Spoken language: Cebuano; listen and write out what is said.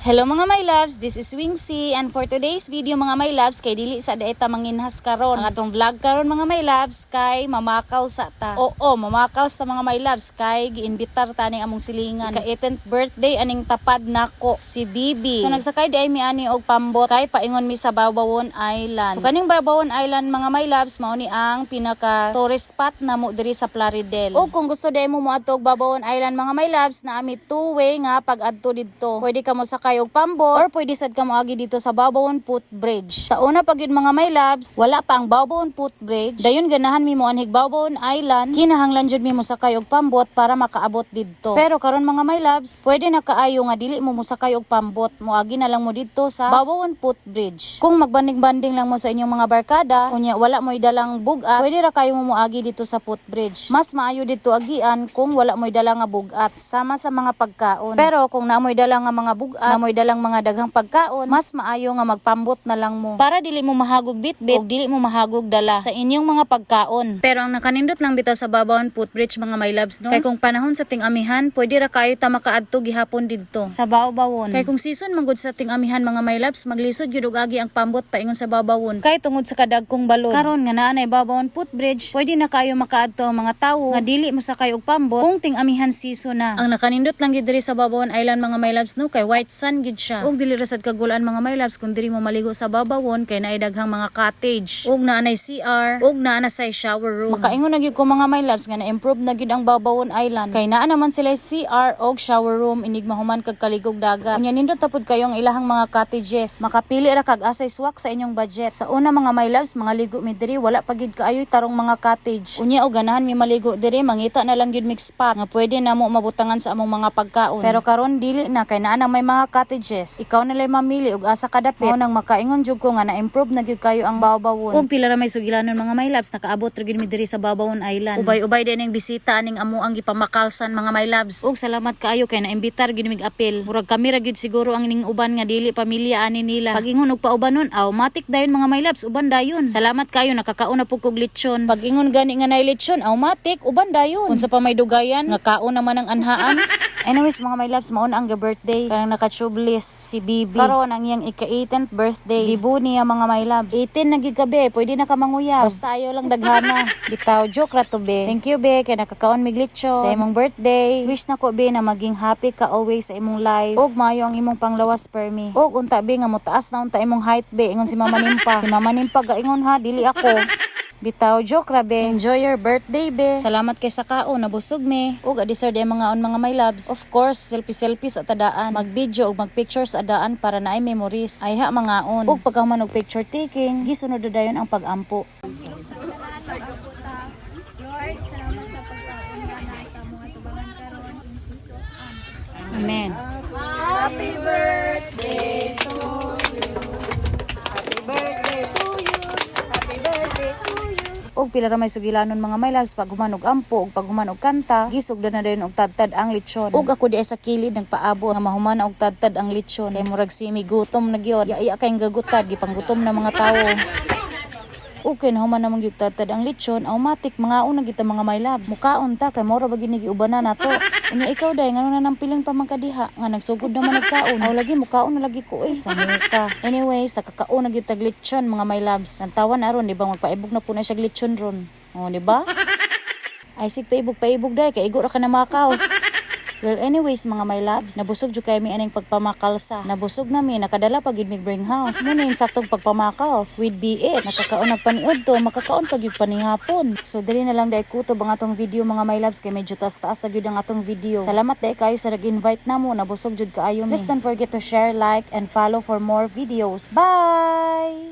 Hello, mga my loves, this is Wingsy and for today's video, mga my loves, kay dili sa daeta manginhas karon. Ang atong vlog karon, mga my loves, kay mamakal sa ta. Oo, mamakal sa mga my loves, kay giinbitar ta ning among silingan. Ka 18th birthday aning tapad nako, si Bibi. So nagsakay di ay mi ani og pambot kay paingon mi sa Bawbawon Island. So kaning Bawbawon Island, mga my loves, mao ni ang pinaka tourist spot namo diri sa Plaridel. O kung gusto di mo moadto og Bawbawon Island, mga my loves, naa mi two way nga pag-adto didto. Pwede ka mo sakay og pambot or pwede sad ka moagi dito sa Bawbawon Foot Bridge. Sa una pa gyud, mga my loves, wala pa ang Bawbawon Foot Bridge. Dayon ganahan mi mo anhig Bawbawon Island, kinahanglan jud mi mosakay og pambot para makaabot didto. Pero karon, mga my loves, pwede na kaayo nga dili mo mosakay og pambot, moagi na lang mo didto sa Bawbawon Foot Bridge. Kung magbanding-banding lang mo sa inyong mga barkada, unya wala mo'y dalang bugat, pwede ra kayo mo moagi dito sa footbridge. Mas maayo dito agian kung wala mo'y dala nga bugat sama sa mga pagkaon. Pero kung naa mo'y dala nga mga bugat, naa mo'y dalang mga daghang pagkaon, mas maayo nga magpambot na lang mo. Para dili mo mahagog bitbit o dili mo mahagog dala sa inyong mga pagkaon. Pero ang nakanindot lang bitaw sa Bawbawon Footbridge, mga my loves, no? Kay kung panahon sa ting-amihan, pwede ra kayo ta makaadto gihapon didto sa Bawbawon. Kay kung season man gud sa ting-amihan, mga my loves, maglisod gyud og agi ang pambot paingon sa Bawbawon. Kay tungod sa kadagkong balod. Karon nga naa nay Bawbawon Footbridge, pwede na kayo makaadto ang mga tawo nga dili mo sakay og pambot kung ting-amihan season na. Ang nakanindot lang gyud diri sa Bawbawon Island, mga my loves, no, kay white sand gyud siya. Ug dili ra sad kagulaan, mga my loves, kung diri mo maligo sa Bawbawon kay naay daghang mga cottage. Ug naa nay CR, ug naa na say shower room. Makaingon na gyud ko, mga my loves, nga na-improve na gyud ang Bawbawon Island. Kay naa naman sila CR og shower room inig mahuman kag kaligog dagat. Unya nindot ta pud kayo ang ilahang mga cottages. Makapili ra kag asay swak sa inyong budget. Sa una, mga my loves, mga ligo mi diri, wala pa gyud kaayoy tarong mga cottage. Unya og ganahan mi maligo diri, mangita na lang gyud mig spot nga pwede na mo mabutangan sa among mga pagkaon. Pero karon dili na kay naa na may mga cottages. Ikaw na lang mamili og asa ka dapit. Mao nang makaingon jud ko nga na-improve na gyud kayo ang Bawbawon. Ug pila ra may sugilanon, mga my loves, nakaabot ra gyud mi diri sa Bawbawon Island. Ubay-ubay din ang bisita aning amo ang gipamakalsan, mga my loves. Ug salamat kaayo kay naimbitar gyud mig apil. Murag kami ra gyud siguro ang ning uban nga dili pamilya ani nila. Pag ingon og paubanon, automatic dayon, mga my loves, uban dayon. Salamat kayo, nakakaon na pud kog lechon. Pag ingon gani nga nay lechon, automatic uban dayon. Unsa pa may dugayan nga kaon naman ang anhaan. Anyways, mga my loves, mao na ang birthday. Kanang naka-tubeless si Bibi. Karon ang iyang ika-18th birthday. Dibo niya, mga my loves. 18 na gyud ka, be, pwede na ka manguyab. Basta ayaw lang daghana. Bitaw, joke ra to, be. Thank you, be, kay nakakaon mig lechon sa imong birthday. Wish na ko, be, na maging happy ka always sa imong life. Og maayo ang imong panglawas permi. Og unta, be, nga motaas na unta imong height, be, ingon si Mama Nimpa. Si Mama Nimpa gaingon ha, dili ako. Bitaw, joke ra, be. Enjoy your birthday, be. Salamat kay sa kaon, nabusog me. Ug adisir di mga on, mga my loves. Of course, selfie selfie sa tadaan. Mag-video ug mag-picture sa daan para naay memories. Ay ha mga on. Ug pagkahuman og picture taking, gisunod na dayon ang pag-ampo. Lord, salamat sa pagkaon nga naa sa mga tubangan karon. In Jesus. Amen. Amen. Happy birthday to you. Happy birthday to you. Happy birthday to you. Og pila ra may sugilanon, mga my loves, pag human og ampo ug pag human og kanta, gisugdan na dayon og tadtad ang lechon. Ug ako di ay sa kilid nagpaabot nga mahuman na og tadtad ang lechon kay murag simi gutom na gyud. Ya kay gagutad, gipanggutom na mga tawo. Okay na human namang gyud tadtad ang lechon, automatic mangaon na kita, mga my loves. Mukaon ta kay moro ba gini giubanan nato. Unya ikaw day, ngano na nang piling pa man ka diha nga nagsugod naman nagkaon? Aw lagi, mukaon na lagi ko eh sa muka. Anyways, nakakaon na gyud tag lechon, mga my loves. Nantawan aron di ba magpaibog na po na siya lechon ron. Oh, di ba? Ay sig paibog paibog day kay igo ra ka na makals. Well, anyways, mga my loves, nabusog jud kay mi aning pagpamakalsa. Nabusog na mi, nakadala pa gyud mig bring house. Muna yung saktong pagpamakals. With BH, nakakaon nagpaniud to, makakaon pa gyud panihapon. So, dili na lang dahil kutob ang atong video, mga my loves, kay medyo taas-taas na gyud ang atong video. Salamat dahil kayo sa nag-invite namo, nabusog jud kaayo mi. Please don't forget to share, like, and follow for more videos. Bye!